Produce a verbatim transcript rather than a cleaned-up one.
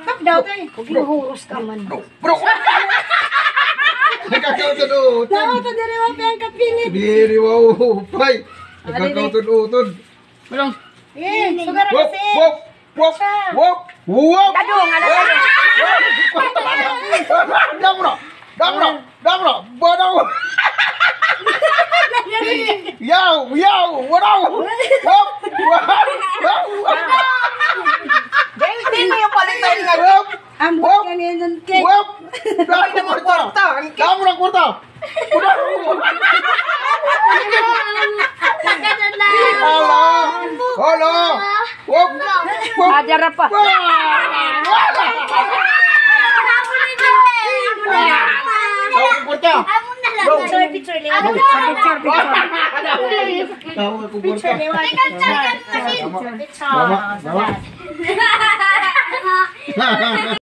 Tap daw kay. Huwag mo huros ka man. Bro, bro. Nakakautod-utod. Nautod diri wa pa an kapilit. Diri wa upay. Nakakautod-utod. Balong. Eh, sugar kasi. Wop, wop, wop, wop. Kadungan na. Damro, damro, damro. Badaw. Yaw, yaw, badaw. Wop, wop, wop. Dili, dili niyo palitan nga. Wop. Ambot kami nun, cake. Wop! Damo na kwarta! Damo na kwarta! Hala! Hala! Wop! Wop! Adara pa. Wala! Damo na kwarta! Picture, picture, liwat. Picture, picture. Damo na kwarta! Picture, liwat. Damo, damo.